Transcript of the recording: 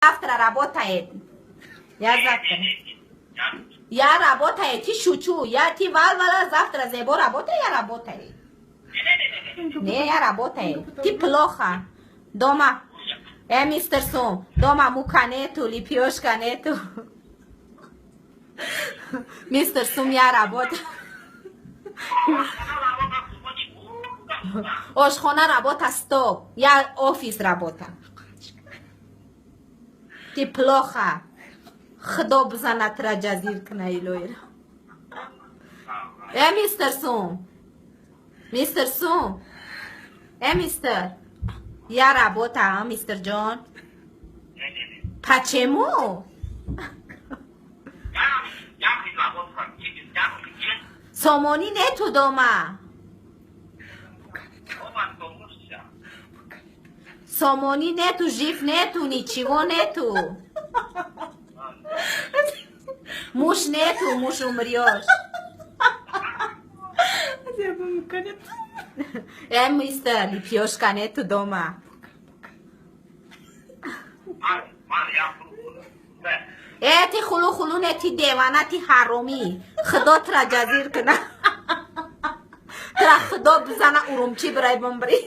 Завтра работает. Я завтра. Я работаю, ты шучу. Я ты вал-вала завтра зебо работаю, я работаю. Не, я работаю. Ты плохо. Дома. Мистер Сум, дома мука нету, лепешка нету. Мистер Сум, я работаю. Ошхона работа, стоп. Я офис работа. Ты плохо. Худо бизанад, тра ҷазир кна, илоира. Мистер Сум. Мистер Сум. Мистер. Я работа, а, мистер Джон? Почему? Сомонӣ нету дома. Сомонӣ нету, жив нету, ничего нету. Муж нету, муж умрёшь. Мистер, лепёшка нету дома. Ты хулу хулу не, ты девана, ты ҳаромӣ. Худо тра ҷазир кна. Тра худо бизана, Урумчи бирай бимбирӣ.